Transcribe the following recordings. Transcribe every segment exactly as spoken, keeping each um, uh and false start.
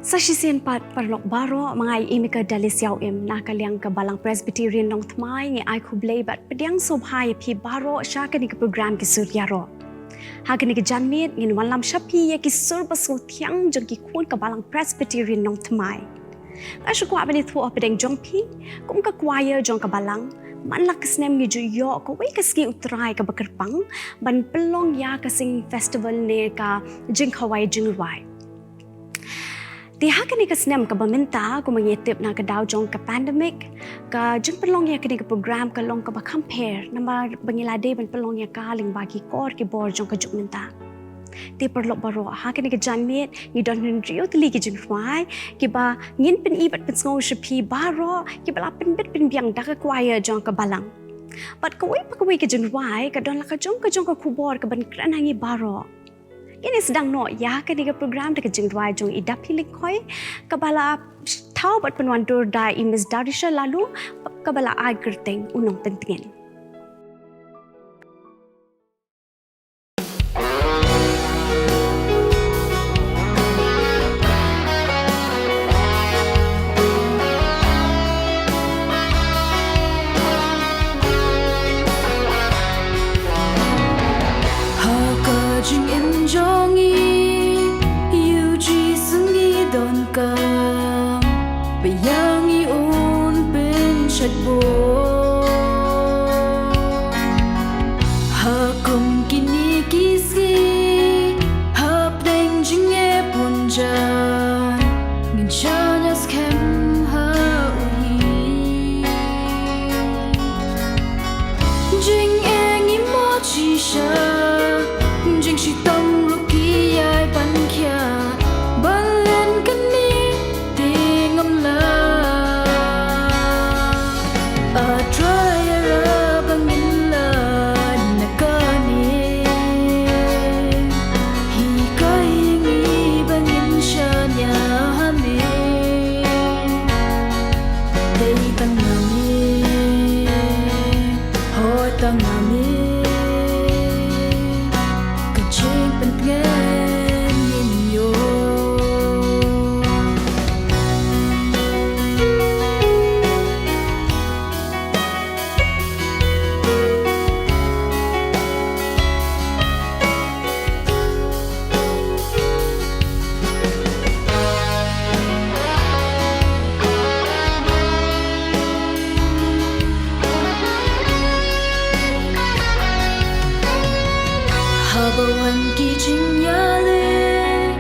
Sa shisien pat paralok baroh, ma nga i Emika Dalisiaw Im na ka liang ka Balang Presbyterian Nongthymmai ngi ai khublei bad pdiang sngewbha ïa phi baroh sha kane ka program Ki Sur Ïaroh. Ha kane ka janmiet ngin wanlam sha phi ïa ki sur ba sngewthiang jong ki khun ka Balang Presbyterian Nongthymmai. Nga shu kwah ban ïathuh hapdeng jong phi, kum ka choir jong ka Balang, man la ka snem ngi ju ïoh kawei ka sngi U Trai kaba kyrpang ban pynlong ïa ka Sing Festival ne ka jingkhawai jingrwai. Te ha kane ka snem kaba mynta, kumba ngi tip na ka daw jong ka pandemic, ka jingpynlong ïa kane ka program ka long kaba kham pher, namar ba ngi la dei ban pynlong ïa ka lyngba ki kor ki bor jong ka juk mynta. Te paralok baroh, ha kane ka janmiet ngi don hynriew tylli ki jingrwai kiba ngin pyni bad pynsngew sha phi baroh, kiba la pynbit pynbiang da ka choir jong ka Balang. Bad kawei pa kawei ka jingrwai ka don la ka jong ka jong ka khubor kaban kren ha ngi baroh. Ngin ïa sdang noh ïa kane ka program da ka jingrwai jong i Daphi Lyngkhoi, kaba la thaw bad pynwandur da i Miss Darisha Laloo, kaba la ai kyrteng U Nongpyntngen. Ha ka jingim jong ngi, ïa u Jisu ngi donkam, ba ïa ngi un pynshait bor. Ha kum kine ki sngi, hapdeng jingeh bun jan, ngin shaniah skhem ha u hi. Jingeh ngi mut shisha, jingshitom ruh ki ïai ban khia, ban len kane te ngam lah. A Trai, ïarap ba ngin lah na kane. Hikai ïa ngi ba ngin shaniah ha me. Dei tang ma me, hoi tang ma me, ka jingpyntngen ngin ïoh. Haba wan ki jingïaleh,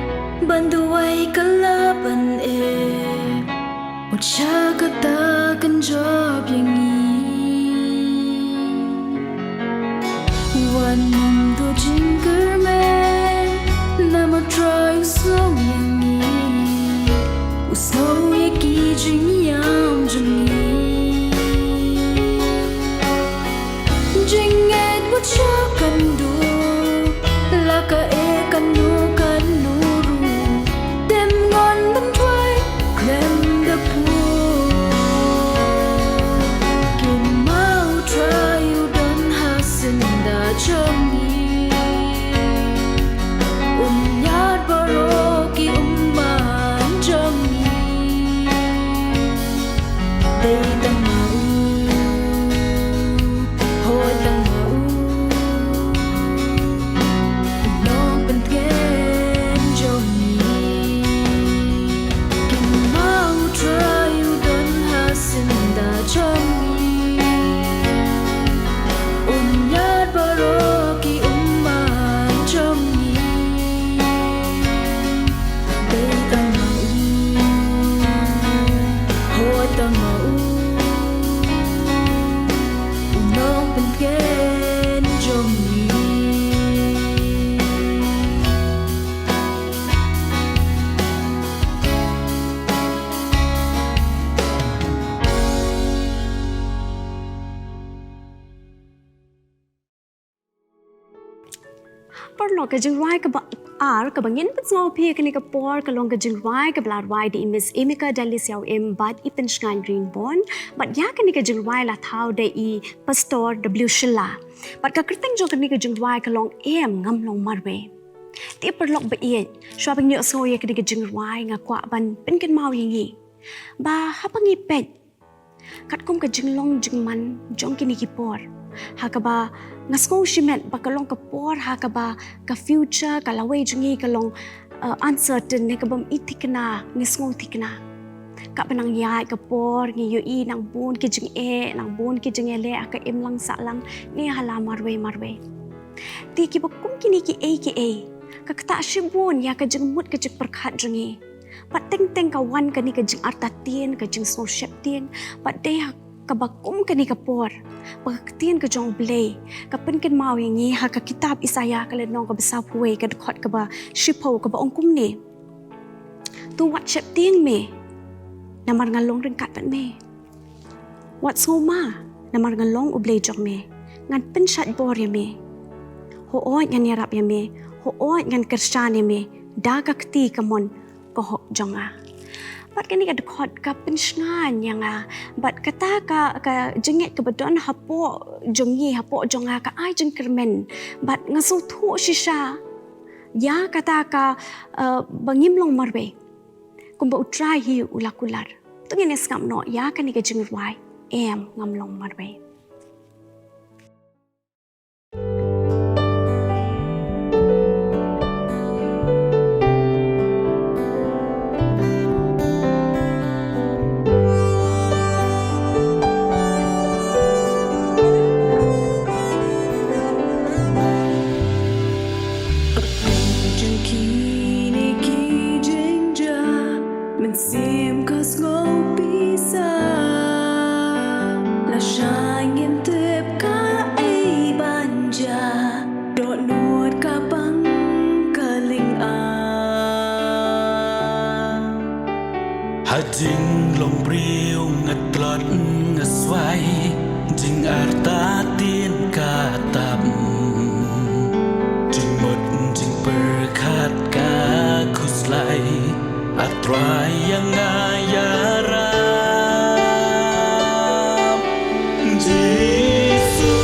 ban duwai ka la ban ïeh. Mut sha kata kan jop ïa ngi. Wan mem to jingkyrmen, namar Trai u sngew ïa ngi, u sngew ïa ki jingïam jong ngi. Jingngeit mut sha kan duh, la ka eh kano kano ruh, dem ngon ban duwai khlem da phuh. Kynmaw Trai u don ha syndah jong ngi, un ñiad baroh ki ummat jong ngi. Dei tang ma u, hoi tang ma u, u nongpyntngen jong ngi. Kynmaw Trai u don ha syndah jong ngi, un ñiad baroh ki ummat jong ngi. Dei tang ma u, hoi tang ma u, u nongpyntngen jong ngi. Paralok, ka jingrwai kaba ar kaba ngin pynsngew phi kane ka por ka long ka jingrwai kaba la rwai da i Miss Emika Dalisiaw Im bad i Pynshngaiñ Ringbon. Bad ïa kane ka jingrwai la thaw da i Pastor W Shylla. Bad ka kyrteng jong kane ka jingrwai ka long Em Ngam Long Marwei. Te paralok ba ïeit, shuwa ban ïohsngew ïa kane ka jingrwai nga kwah ban pynkynmaw ïa ngi ba haba ngi peit katkum ka jinglong jingman jong kine ki por, ha kaba nga sngew shimet ba ka long ka por ha kaba ka future ka lawei jong ngi ka long, uh, uncertain, ne ka bym i thikna, ngi sngew thikna. Katba nang ïaid ka por ngi ïohi nang bun ki jingeh, nang bun ki jingeh leh ha ka imlang sahlang ne ha la marwei marwei. Te kiba kum kine kiei kiei ka ktah shibun ïa ka jingmut ka jingpyrkhat jong ngi. Bad teng teng ka wan kane ka jingartatien, ka jingsngewsheptieng, bad dei ha kaba kum kane ka por ba ka ktien ka jong U Blei ka pynkynmaw ïa ngi ha ka kitab Isaïah ka lynnong kaba sawphew wei, ka dkhot kaba shiphew, kaba ong kumne: To wat sheptieng me, namar nga long ryngkat bad me. Wat sngewma, namar nga long U Blei jong me. Ngan pynshait bor ïa me. Hooid, ngan ïarap ïa me. Hooid, ngan kyrshan ïa me da ka kti kamon ka hok jong nga. Bad kane ka dkhot ka pynshngaiñ ïa nga. Bad kata ka, ka jingngeit kaba don hapoh jong ngi, hapoh jong nga, ka ai jingkyrmen. Bad nga sngewthuh shisha ïa kata ka, eh, ba ngim long marwei. Kumba U Trai hi u la kular. To ngin ïa sngap noh ïa kane ka jingrwai: Em, ngam long marwei. Jong kine ki jingjia, mynsiem ka sngew pisa. Lashai ngim tip kaei ban jia, dohnud ka pang ka lynga. Ha jinglong briew nga tlot nga swai, jingartatien ka tap. Jingmut jingpyrkhat ka khuslai, A Trai ïa nga ïarap. Jisu,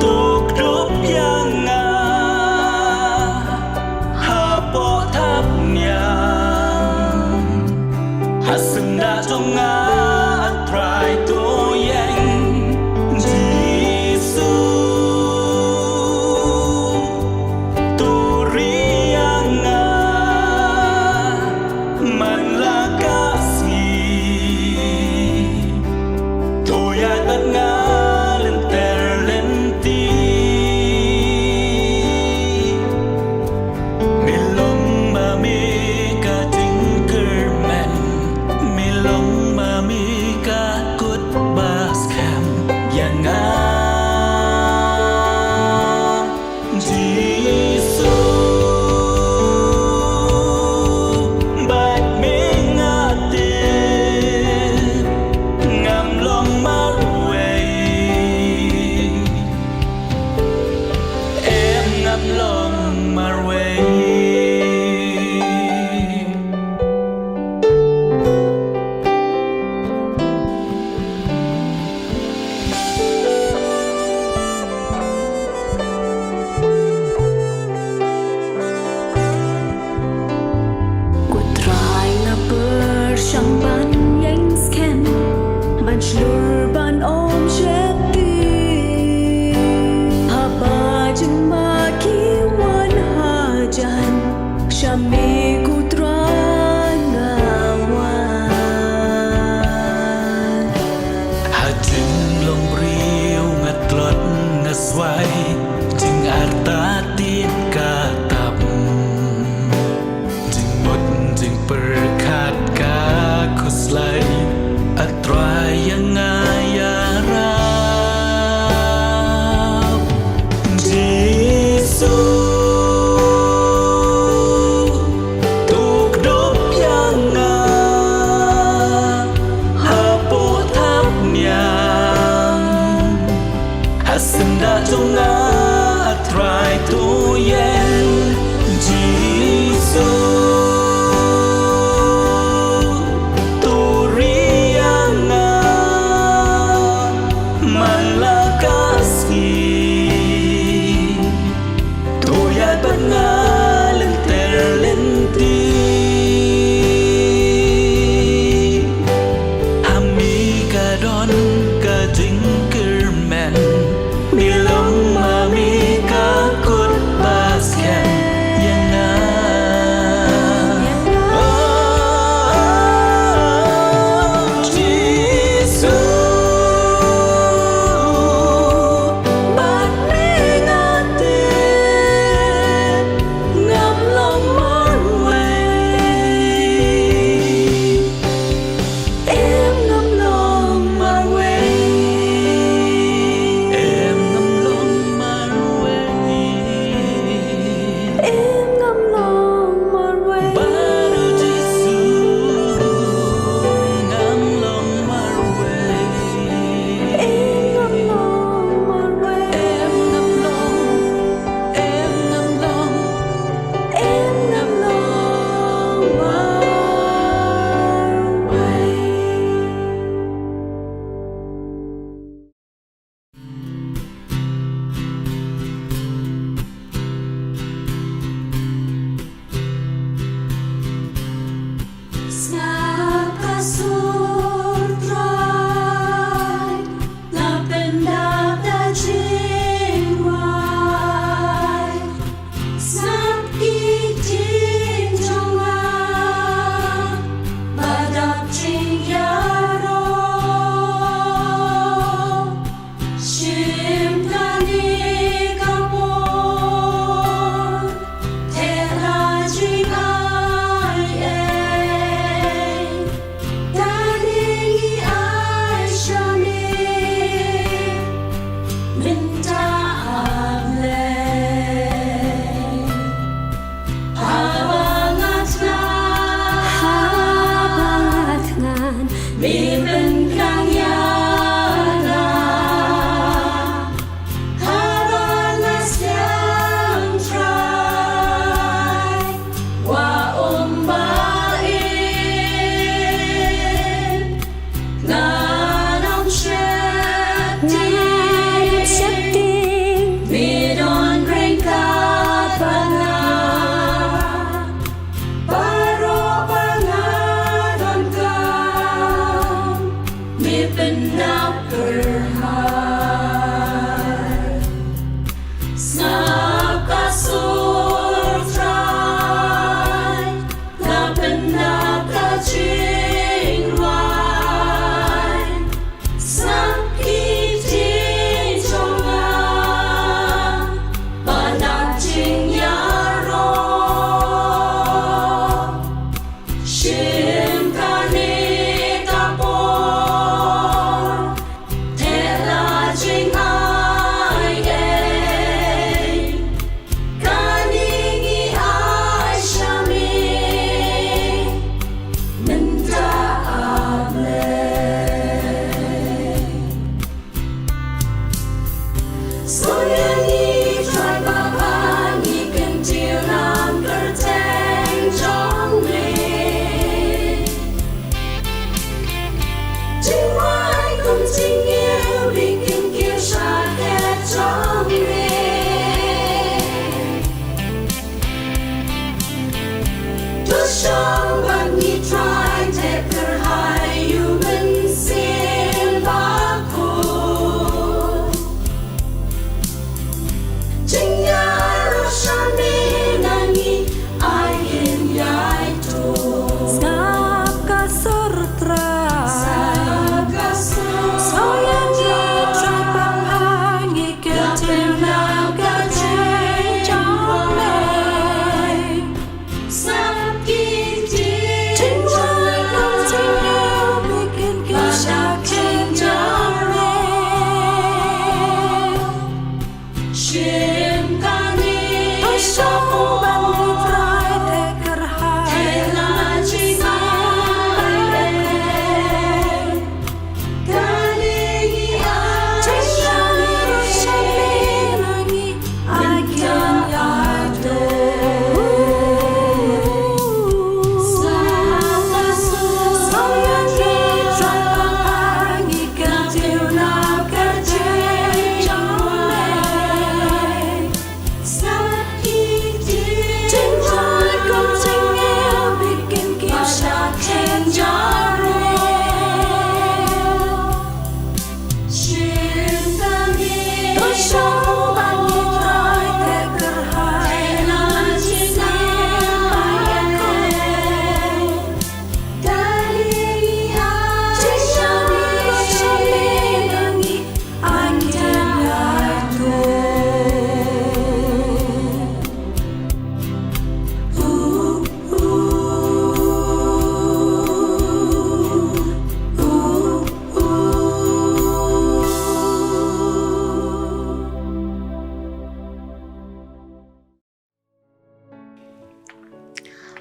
to kdup ïa nga hapoh thapniang. Ha syndah jong nga, A Trai, to ïeng. Jisu, to ri ïa nga man la ka sngi. To ïaid bad nga lynter lynti. Me long ma me ka jingkyrmen, me long ma me ka kut ba skhem ïa nga. Jisu, bad me nga tip ngam long marwei. Em, ngam long marwei. Ko Trai, nga pyrshang ban ïeng skhem, ban shlur ban ym sheptieng. Haba jingma ki wan hajan, sha me, ko Trai, nga wan. Ha jinglong briew nga tlot nga swai, jingartatien ka tap. Jingmut jingpyrkhat ka khuslai, A Trai, ïa nga ïarap. Jisu, to kdup ïa nga hapoh thapniang. Ha syndah jong nga, A Trai, to ïeng. Jisu, to ri ïa nga man la ka sngi.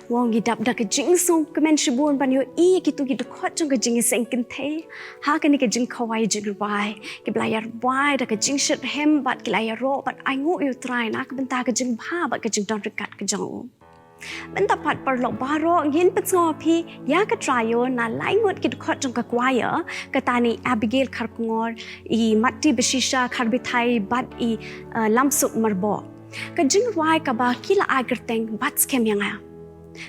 Wa ngi dap da ka jingsngewkmen shibun ban ïohi ïa kitu ki dkhot jong ka jingïaseng kynthei ha kane ka jingkhawai jingrwai. Ki ba la ïarwai da ka jingshitrhem bad ki la ïaroh bad ainguh ïa U Trai na ka bynta ka jingbha bad ka jingdon ryngkat ka jong u. Bynta pat paralok baroh, ngin pynsngew ïa phi ïa ka trial na lai ngut ki dkhot jong ka choir, ka Tani Abigail Kharkongor, i Matti Bashisha Kharbithai bad i, eh, Lamsuk Marboh. Ka jingrwai kaba Ki La Ai Kyrteng Bat Skhem Ïa Nga.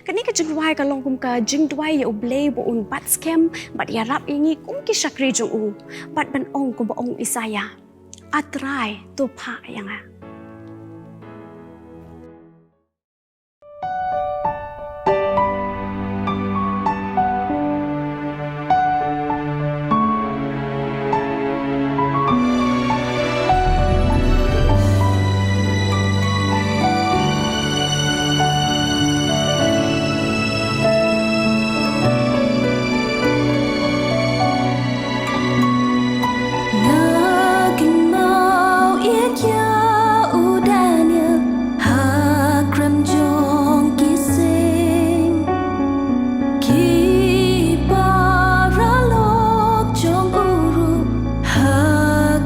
Kane ka jingrwai ka long kum ka jingduwai ïa U Blei ba un bat skhem bad ïarap ïa ngi kum ki shakri jong u, bad ban ong kumba ong u Isaïah: A Trai, to phah ïa nga. Nga kynmaw ïa kiei u Daniel ha kren jong ki sing. Ki paralok jong u ruh ha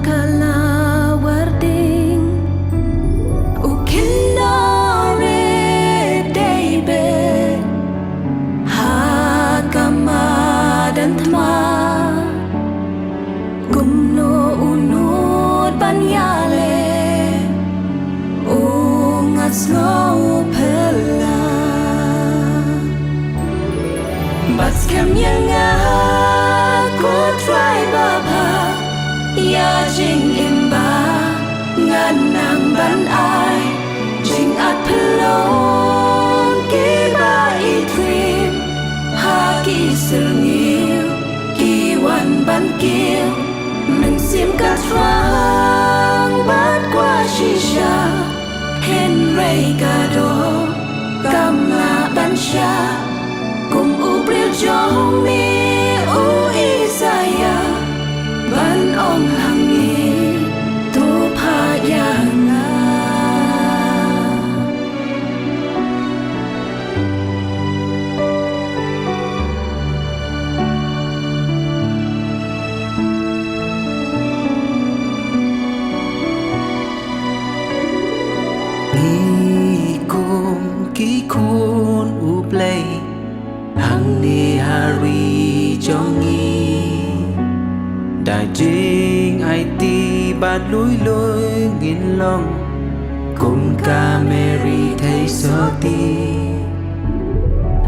ka lawar ding. U kynnoh rit David ha ka madan thma. Kumno u nud ban ïaleh, u nga sngew phylla. Bat skhem ïa nga ko Trai babha, ïa jingim ba ngan nang ban ai. Jingat pynlong kiba ïeit rim ha ki syrngiew ki wan ban kiew. Mynsiem ka thrang bad kwah shisha, hynrei ka doh kam lah ban shah. Kum u briew jong me u Isaïah ban ong ha ngi, to phah ïa nga. Ngi kum ki khun U Blei hangne ha ri jong ngi, da jingaiti bad lui lui ngin long kum ka Mary Theisotti,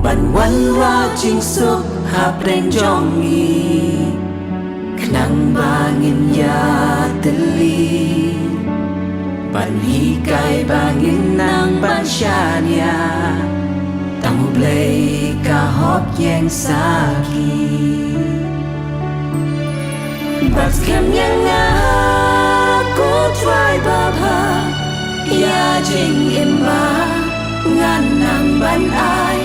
ban wanrah jingsuk hapdeng jong ngi. Khnang ba ngin ïatylli, ban hikai ba ngin nang ban shaniah, tang U Blei ka hok ïeng sakhi. Bat skhem ïa nga ko Trai babha, ïa jingim ba ngan nang ban ai.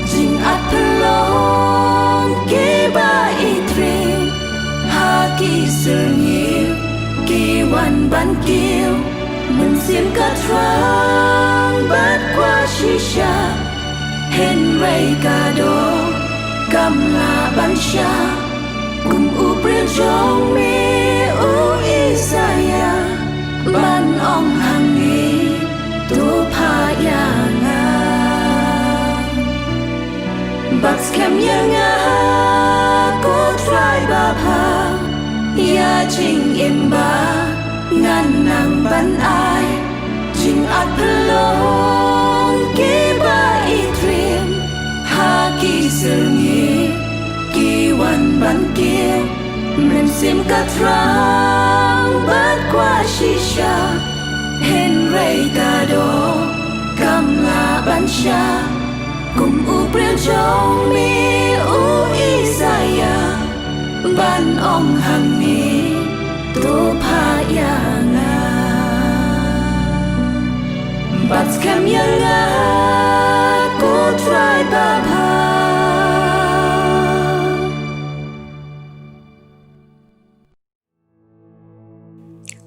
Jingat pynlong kiba ïeit rim ha ki syrngiew ki wan ban kiew. Myn Tim ka thrang bad kwah shisha, hynrei ka doh kam lah ban shah. Kum u briew jong me u Isaiah, ban ong hangne, to phah ïa nga. Bad skhem ïa nga, ko Trai babha, ïa jingim ba ngan nang ban ai. Jingïeit pynlong kiba i triem, ha ki syrngiew ki wan ban kiew. Mynsiem ka thrang bad kwah shisha, hynrei ka doh kam lah ban shah. Kum u briew jong me u Isaiah, ban ong hangne, to phah ïa nga. Bad skhem ïa nga, ko Trai babha.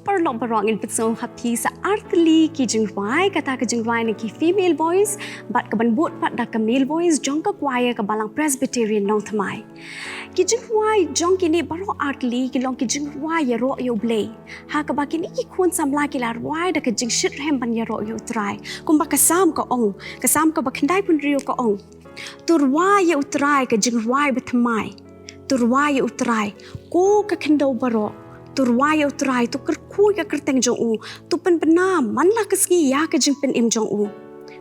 Paralok baroh, ngin pynsngew ha phi sa artylli ki jingrwai, kata ka jingrwai na ki female voice, bad ka ban bud pat da ka male voice jong ka choir ka Balang Presbyterian Nongthymmai. Ki jingrwai jong kine baroh artylli ki long ki jingrwai ïaroh ïa U Blei, ha kaba kine ki khun samla ki la rwai da ka jingshitrhem ban ïaroh ïa U Trai. Kumba ka Salm ka ong, ka Salm kaba khyndai phew hynriew ka ong, to rwai ïa U Trai ka jingrwai bathymmai. To rwai ïa U Trai, ko ka khyndew baroh. To rwai ïa U Trai, to kyrkhu ïa ka kyrteng jong u. To pynbna man la ka sngi ïa ka jingpynim jong u.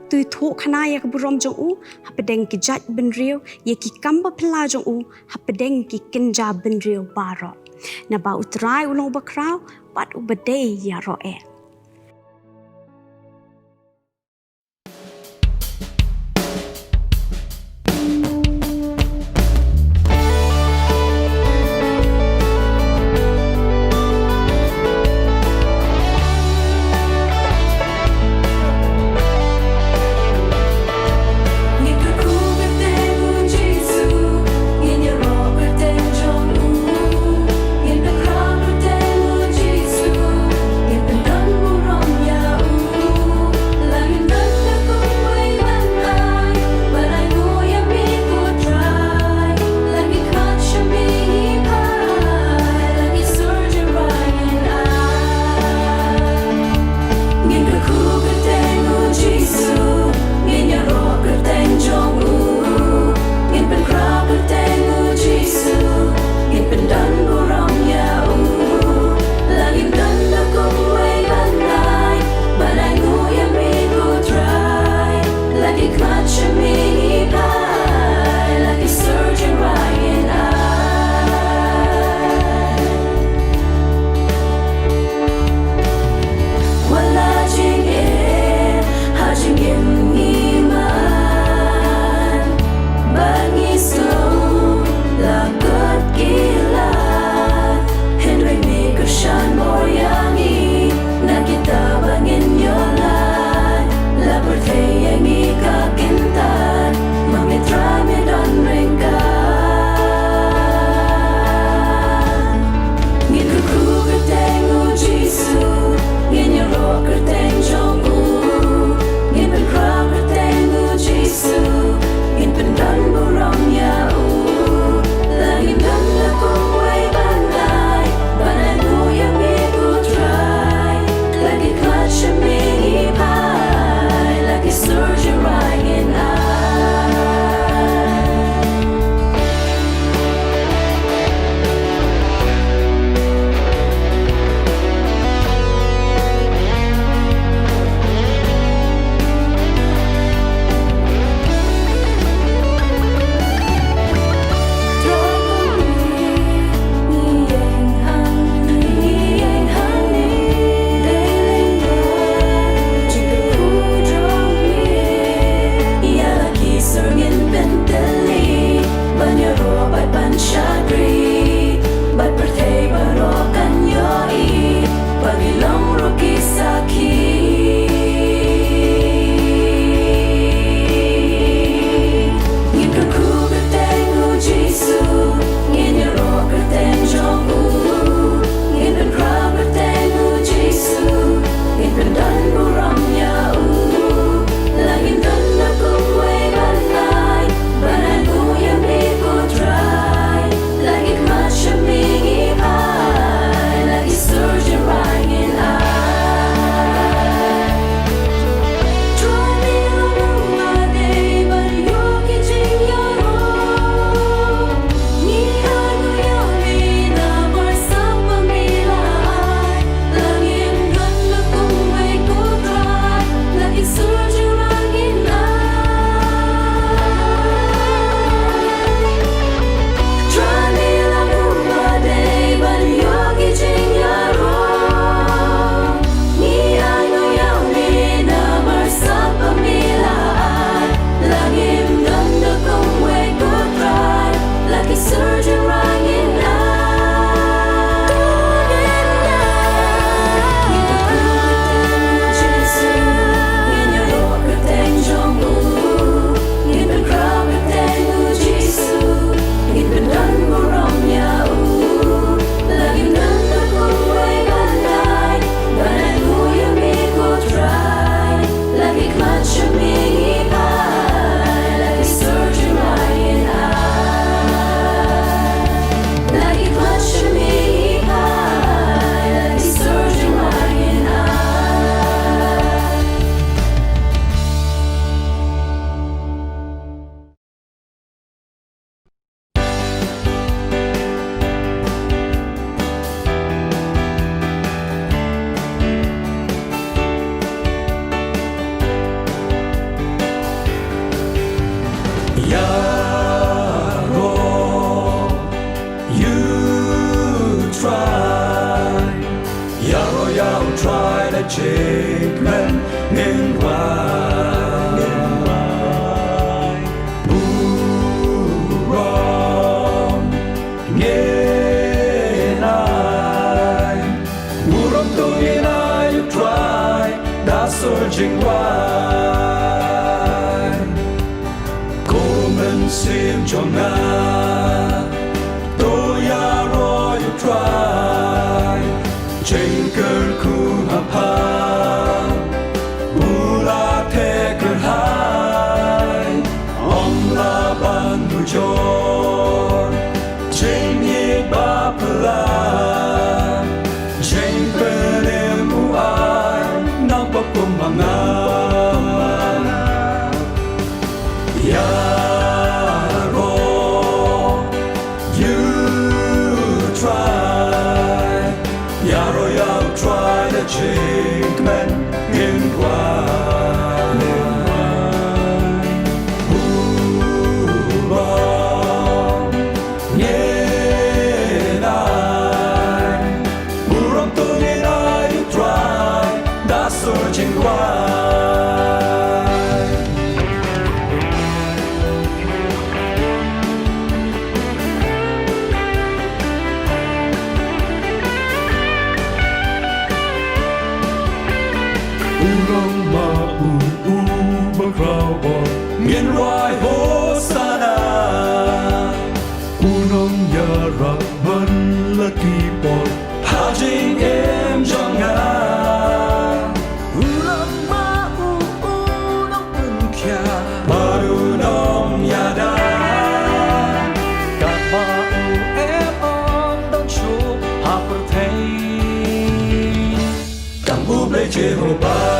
To ïathuh khana ïa ka burom jong u hapdeng ki jaid bynriew, ïa ki kam baphylla jong u hapdeng ki kynja bynriew baroh. Naba U Trai u long uba khraw bad uba dei ïaroh eh. Jingkmen ngin wai, burom ngin ai, burom to ngin ai ïa u Trai, da sor jingwai. Ko mynsiem jong nga, to ïaroh ïa u Trai. Jingkyrkhu ha pha, u la theh kyrhai, ym lah ban bujor. Jingïeit ba phylla, jingpynim u ai, nang pop kum ba nga. Ïaroh ïa u Trai, ïaroh ïa u Trai da jingkmen ngin wai. Burom ngin ai, burom to ngin ai ïa u Trai, da sor jingwai. U Nongma u, u ba khraw bor, ngin wai Hosanna. U Nongïarap ban la ki por ha jingim jong nga. U Nongma u, u Nongpynkhiah bad u Nongïada. Katba u im ym don shuh ha pyrthei, tang U Blei Jehobah.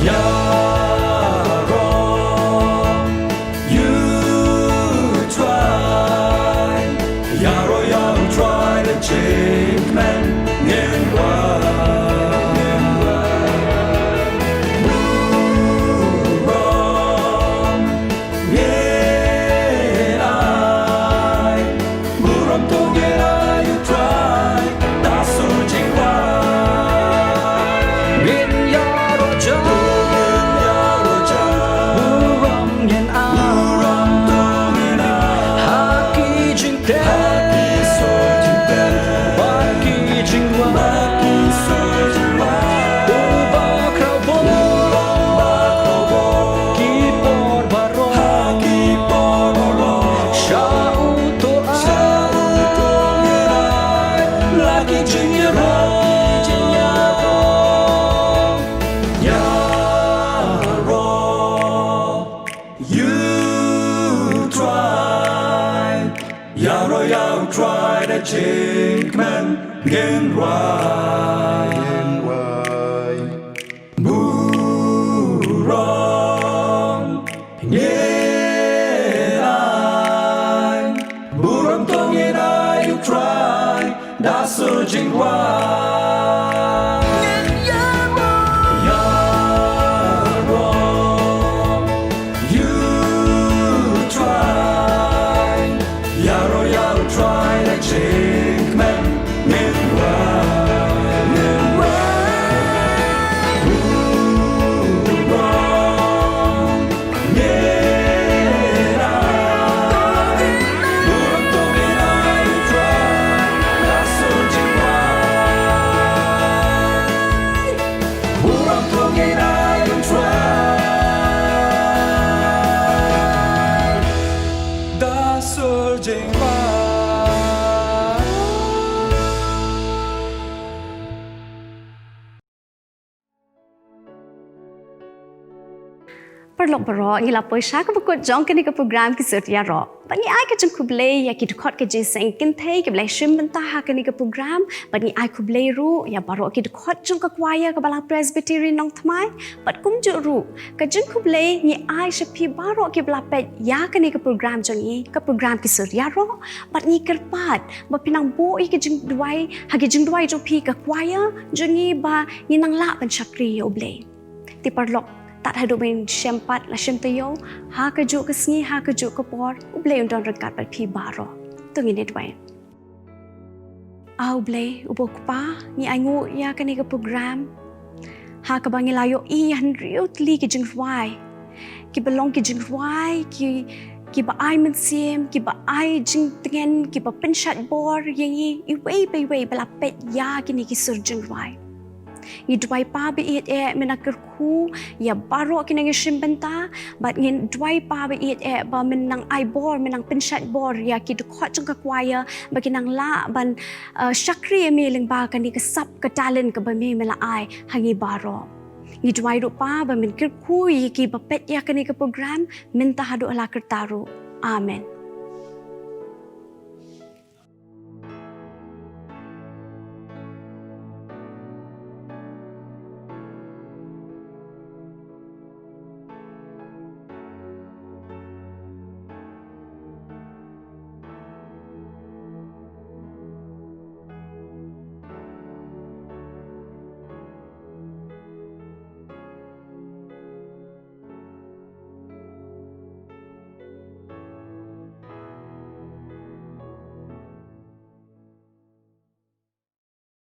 Ïaroh ïa u Trai, ïaroh ïa u Trai da jingkmen ngin wai. Burom ngin ai, burom to ngin ai ïa u Trai, da sor jingwai. Ngin ïaroh jan, ngin ïaroh jan, burom ngin ai, burom to ngin ai ha ki jingtep, ha ki sor jingtep bad ki jingwai, bad ki sor jingwai. U ba khraw bor, u ba khraw bor, ki por baroh, ha ki por baroh, sha u to ai, sha u to ai la ki jingïaroh. Ïaroh ïa u Trai, ïaroh ïa u Trai da jingkmen ngin wai. Ngin wai. Burom ngin ai, burom to ngin ai ïa u Trai da sor jingwai. Ïaroh ïa u Trai, ïaroh ïa u Trai da jingkmen ngin wai, ngin wai. Burom ngin ai, burom to ngin ai ïa u Trai da sor jingwai. Burom to ngin ai ïa u Trai da sor jingwai. Paralok baroh, ngi la poi sha kaba kut jong kane ka program Ki Sur Ïaroh. Bad ngi ai ka jingkhublei ïa ki dkhot ka jingïaseng kynthei kiba la shim bynta ha kane ka program. Bad ngi ai khublei ruh ïa baroh ki dkhot jong ka choir kaba la Presbytery Nongthymmai. Bad kumjuh ruh ka jingkhublei ngi ai sha phi baroh kiba la peit ïa kane ka program jong ngi, ka program Ki Sur Ïaroh. Bad ngi kyrpad ba phin nang buh ïa ka jingduwai ha ki jingduwai jong phi, ka choir jong ngi, ba ngin nang lah ban shakri ïa U Blei. Te paralok, tad haduh ban shem pat la shem taïew, ha kajuh ka sngi, ha kajuh ka por, U Blei un don ryngkat bad phi baroh. To ngin ïa duwai. Aw Blei uba u Kpa, ngi ainguh ïa kane ka program ha kaba ngi la ïohi ïa hynriew tylli ki jingrwai, kiba long ki jingrwai ki, kiba ai mynsiem, kiba ai jingtngen, kiba pynshait bor ïa ngi iwei pa iwei ba la peit ïa kine ki sur jingrwai. Ngi duwai Pa ba ïeit eh, men nang kyrkhu ïa baroh ki nongïashim bynta, bad ngi duwai Pa ba ïeit eh ba men nang ai bor, men nang pynshait bor ïa ki dkhot jong ka choir ba ki nang lah ban uh, shakri ïa me lyngba kane ka sap ka talent kaba me me la ai ha ngi baroh. Ngi duwai ruh Pa ba men kyrkhu ïa kiba peit ïa kane ka program mynta haduh la kata ruh. Amen.